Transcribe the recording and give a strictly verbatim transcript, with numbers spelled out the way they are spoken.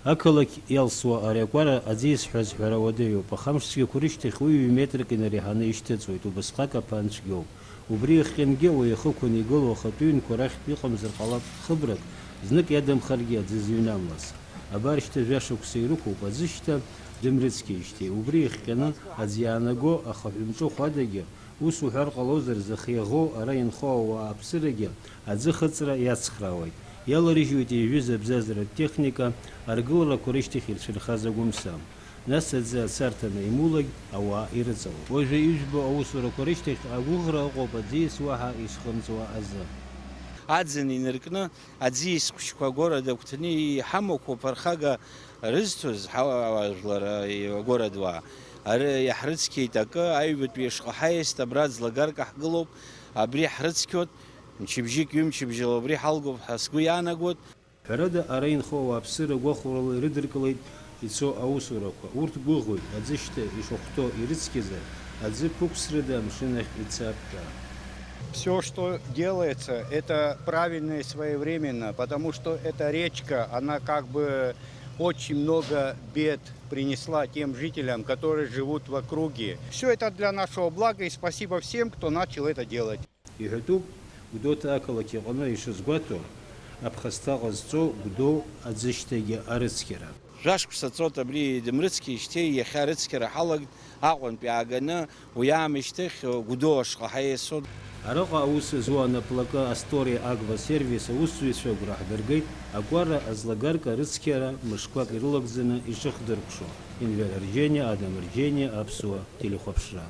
Ақалақь иалсуа ари акәара аӡиас ҳәа зҳәара уадаҩуп, аха амшцәгьақәа рышьҭахь уи ҩ-метрак инареиҳаны ишьҭыҵуеит, убасҟак аԥан цәгьоуп. Убри иахҟьангьы уи ихықәан игылоу ахатә ҩынқәа рахьтә иҟамзар ҟалап хыбрак, знык иадамхаргьы аӡы зыҩнамлаз. Абар шьҭа жәашықәса ирықәуп аӡышьҭа дымрыцқьеижьҭеи, убри ихҟьаны аӡ иаанаго ахаҳә мҿыхә адагьы, ус уҳәар ҟалозар, зых иаӷоу ара инхо ауаа аԥсырагьы аӡыхыҵра иацхраауеит. Иаларыжьуеит ҩажәи забзазаратә техника, аргыларақәа рышьҭахь ирцәынхаз агәымса. Нас аӡы ацарҭа анаимулак, ауаа ирыҵалоит. Уажәы ижәбо аусурақәа рышьҭахь агәыӷра ыҟоуп аӡиас уаҳа ишхымҵуа азы. Аӡын инаркны, аӡиас хәыҷқәа агәара дагәҭаны иҳамақәоуп архага рызҭоз ҳауаажәлар агәарадуаа. Ара иаҳрыцқьеит акы, аҩбатәи ашҟа ҳаиаст, абра ӡлагарк аҳгылоуп, абри ҳрыцқьоит, мчыбжьык, ҩымчыбжьала убри ҳалгоуп ҳәа сгәы иаанагоит. Ҳәарада, ара инхо ауааԥсыра гәахәарыла ирыдыркылеит ицо аусурақәа. Урҭ гәыӷуеит, аӡышьҭа ишахәҭоу ирыцқьазар, аӡы ԥықәсрыда амшын ахь ицап ҳәа. Все, что делается, это правильно и своевременно, потому что эта речка, она как бы очень много бед принесла тем жителям, которые живут в округе. Все это для нашего блага, и спасибо всем, кто начал это делать. Иҳәатәуп Гәдоуҭа ақалақь аҟны ишазгәаҭоу, аԥхасҭа ҟазҵо Гәдоу аӡышьҭагьы арыцқьара. Жәашықәса ҵуеит абри дымрыцқьеижьҭеи иахьа арыцқьара ҳалагт Аҟәантә иааганы, уи аамышьҭахь Гәдоу ашҟа ҳаиасуан. Араҟа аус зуа анаплакы Астория Агва сервис аусзуҩцәа агәра ҳдыргеит, акәара аӡлагарка рыцқьара мышқәак ирылагӡаны ишыхдыркәшо. Енвер Арџьениа, Адам Арџьениа, Аԥсуа телехәаԥшра.